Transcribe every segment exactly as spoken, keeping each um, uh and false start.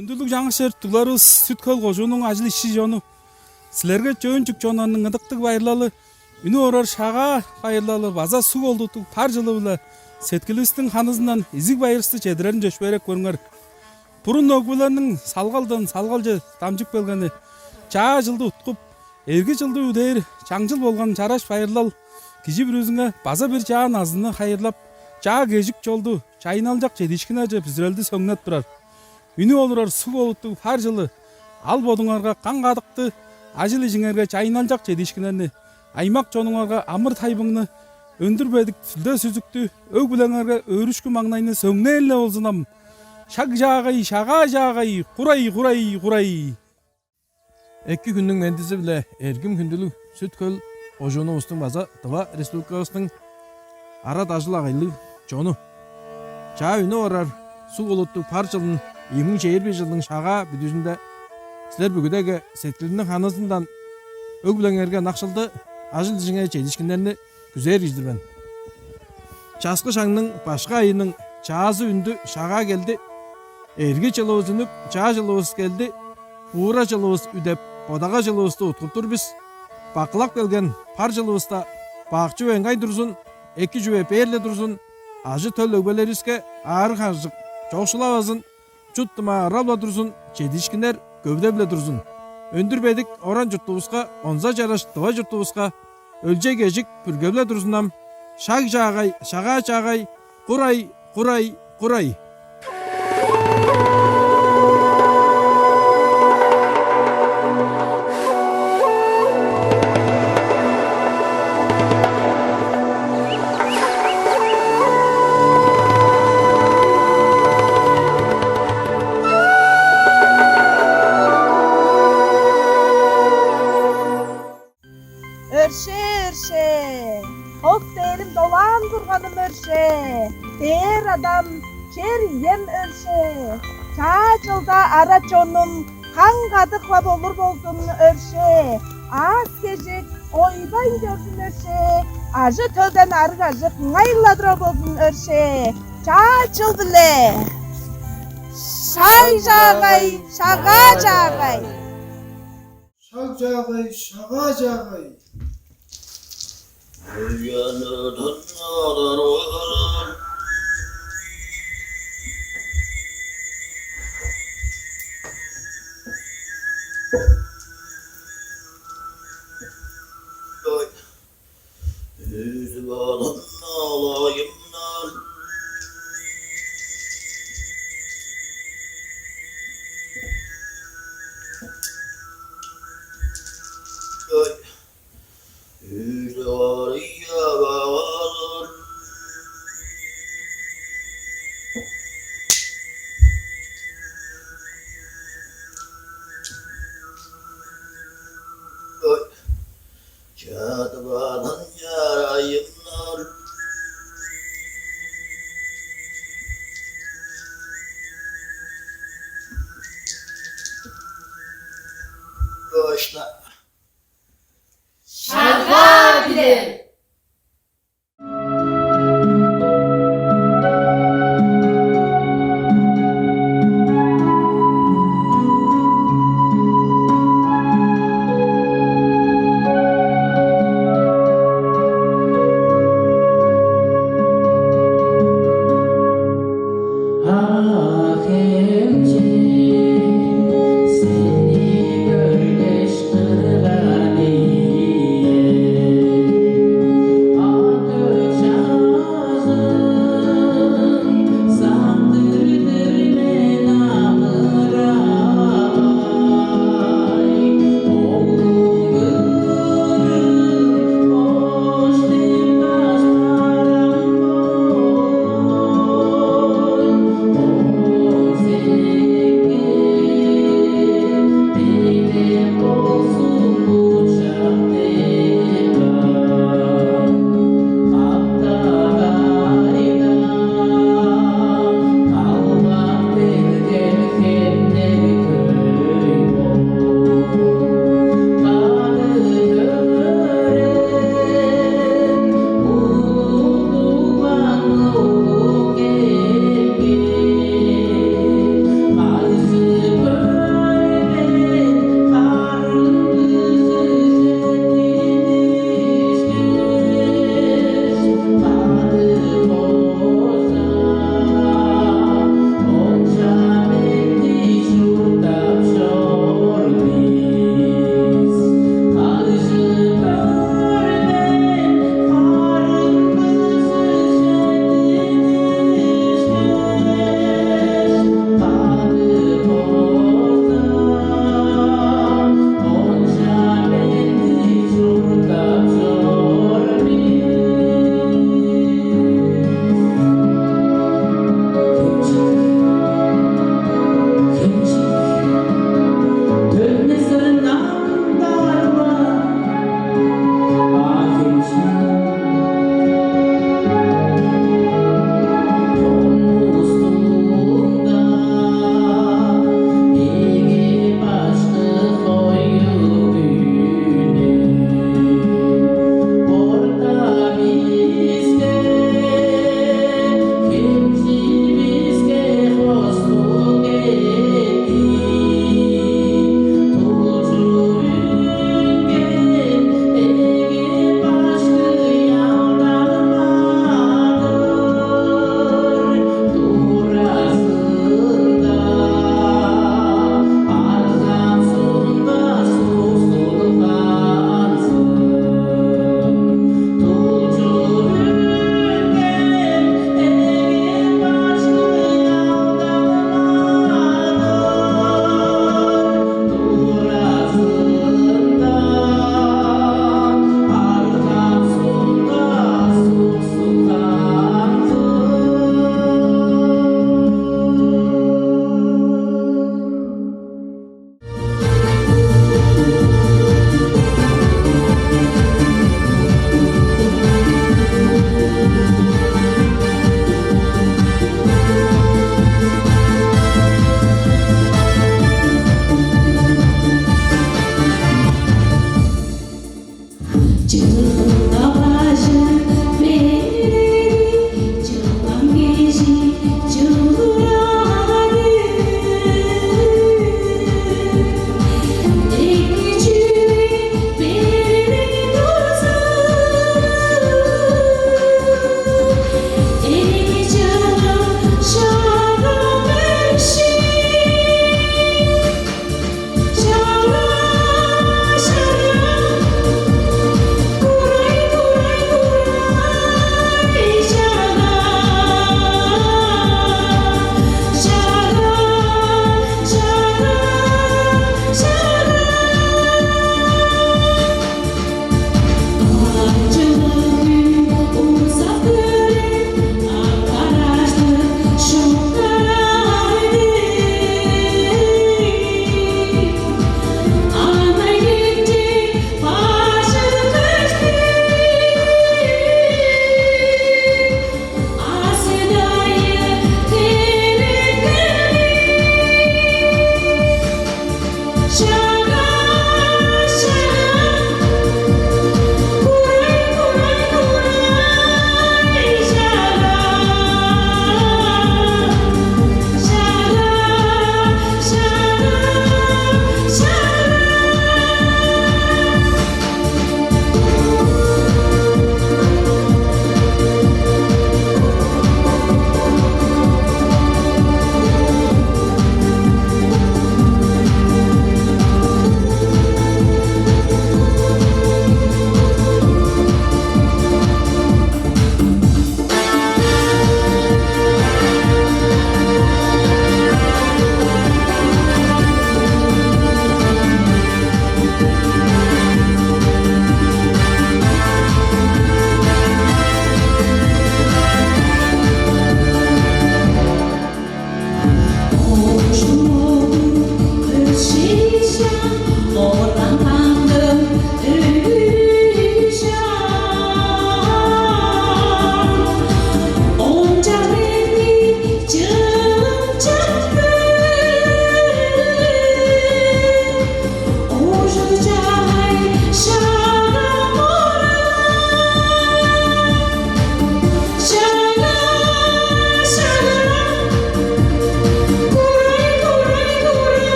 Хүндүлүг чаңгыс чер-чурттугларывыс, Сүт-Хөл кожууннуң ажыл-ишчи чону, силерге Чөөн чүк чоннарның ыдыктыг байырлалы, үнүп орар Шагаа байырлалы база суг олуттуг бар чылы-биле сеткиливистиң ханызындан изиг байырывысты чедирерин чөпшээреп көрүңер. Бурун өгбелерниң салгалдан салгалче дамчып келгени, чаа чылды уткуп, эрги чылды үдээр чаңчыл болган чараш байырлал кижи бүрүзүнге база бир чаа назынны хайырлап, чаа кежик чолду, чайынналчак чедиишкиннерже бүзүрелди сөңнеп турар. Үнүп олурар суг олуттуг бар чылы ал бодуңарга каң-кадыкты, ажыл-ижиңерге чайынналчак чедиишкиннерни, аймак чонуңарга амыр-тайбыңны, өндүр бедик сүлде-сүзүктү, өг-бүлеңерге өөрүшкү-маңнайны сөңнээн-не болзун ам. Шаг чаагай, Шагаа чаагай, курай, курай, курай. Эки хүннүң мендизи-биле, эргим хүндүлүг Сүт-Хөл кожуунувустуң база Тыва Республикавыстың арат ажыл-агыйлыг чону! Чаа үнүп орар суг олуттуг бар чылын ийи муң чээрби бир чылдың Шагаа бүдүүзүнде силер бүгүдеге сеткилимниң ханызындан өг-бүлеңерге ынакшылды, ажыл-ижиңерге чедиишкиннерни күзээр кижи-дир мен. Часкы шагның башкы айының чаазы үндү, Шагаа келди. Эрги чылывыс үнүп, чаа чылывыс келди. Буура чылывыс үдеп, бодага чылывысты уткуп тур бис. Бакылап келген бар чылывыста бак чүве ыңай турзун, эки чүве бээр-ле турзун, ажы-төл өгбелеривиске аарыг-ханжык чоокшулавазын, чут-дымаа ырап-ла турзун, чедиишкиннер көвүдеп-ле турзун. Өндүр бедик оран-чуртувуска, онза чараш Тыва чуртувуска, өлчей-кежик бүргеп-ле турзун ам. Шаг чаагай, Шагаа чаагай, курай, курай, курай. Өршээ, өршээ! Хок дээрим, долаан бурганым, өршээ! Дээр Адам, чер ием, өршээ! Чаа чылда ара чонум каң-кадык-ла болур болзун, өршээ! Аас-кежик ойбайн чорзун, өршээ! Ажы-төлден арыг-ханжык ыңай-ла турар болзун, өршээ! Чаа чыл-биле! Шаг чаагай, Шагаа чаагай! Шаг чаагай, Шагаа чаагай! Уянырдан аларган. Ой. Үзүп алын алайымнар. Ой. Үжү арыя багалыр. Ой. Чадып алын чарайымнар. Точно. Шагаа-биле! Ак Элчи, сени көргеш турган ийик.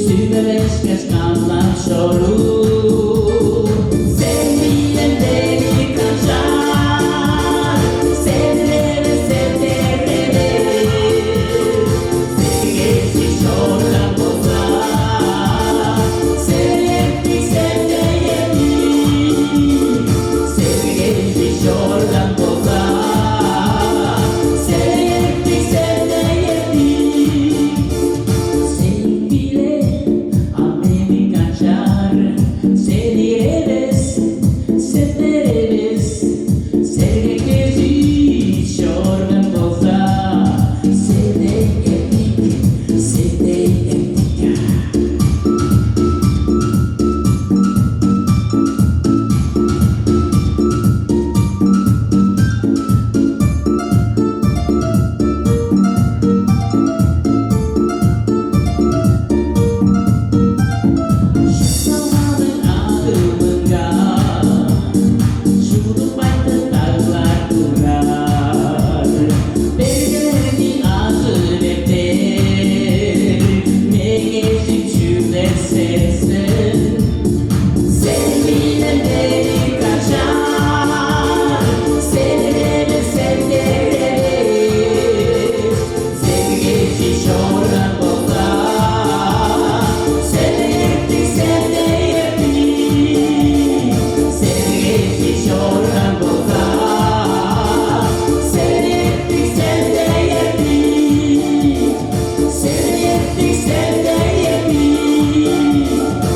Сүмелешкеш, камнап чоруур, сен билем мени канчаар, сен эвес, сен эвес. Сергески чорган болза, сен эптиг, сен эптиг. Сергески чорган болза, сен эптиг, сен эптиг. Сен биле, а мени канчаар, сен эвес, сен эвес, сергек кижи чорган болза, сендей эптиг, сендей эптиг. Шупталгазын адымынга, шудуп айтып даглар турар. Бергелерни ажыр эптер, меңээ чип чүгле сен сен. Сен билем мени канчаар, сен эвес, сен эвес. Сергески чорган болза, сен эптиг, сендей эптиг. Сергески чорган болза, сен эптиг, сендей эптиг. Сен эптиг, сендей эптиг.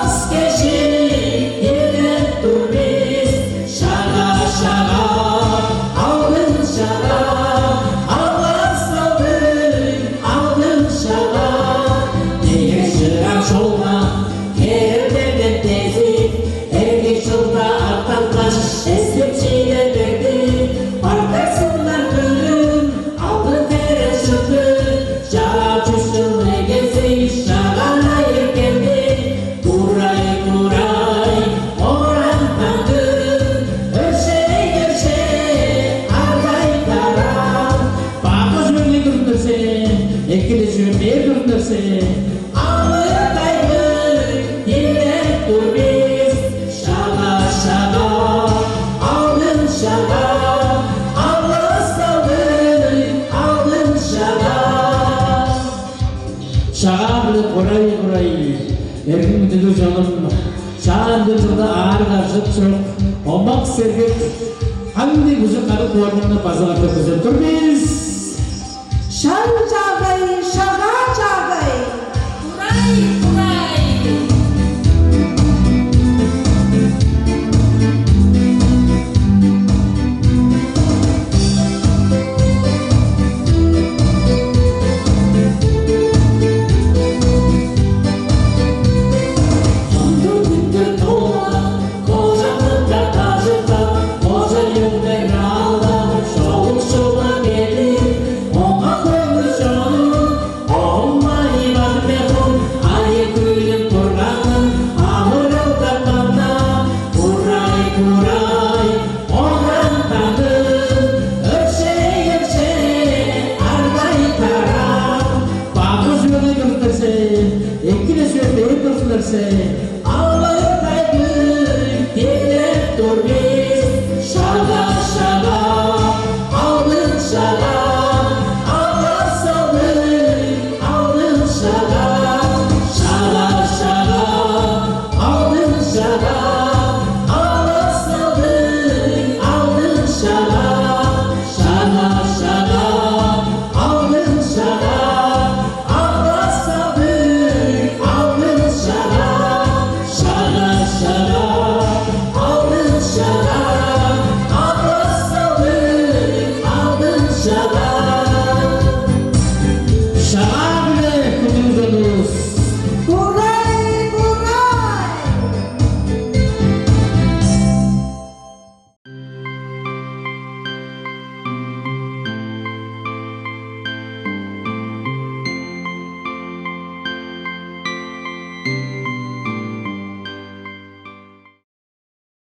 Аас-кежик дилеп тур бис, Шагаа, Шагаа, алдын Шагаа, алгы-салгын, алдын Шагаа. Дегеш шыырак шолбак, херелдерден дезип, эрги чылда артангаш, эстеп чиде берди. Артар сыннар бүрүн, алдын херел шыты, чаа чүс чыл эгезей, Шагаа-на эргенди. Курай, курай, оран таңды, өршээ, өршээ, ардай-тараа. Бак-кы чүвеңни көрүңерсе, эки-ле чүвең бээр көрүңерсе. Алыртайдыр дилеп тур бис, Шагаа, Шагаа, алдын Шагаа, алгы-салгын, алдын Шагаа. Шагаа-биле курай, курай, эргим, күдүлүг чонум, чаа ындыг чылда аарыг-аржык чок, омак-сергек, кандыг бужук кадык боорунга база катап күзеп тур бис. Шаң чаагай, Шагаа чаагай. Курай, курай. Кожа мында кажыпкан, кожа үнден алган, чолук-чула келир, оңга көңүл чонум, оңмай бар мехун, айы-күнүм турганым, авыралдап кана, курай, курай, оран таңды, өршээ, өршээ, ардай-тараа. Бак-кы чүвеңни көрүңерсе, эки-ле чүвең бээр көрүңерсе.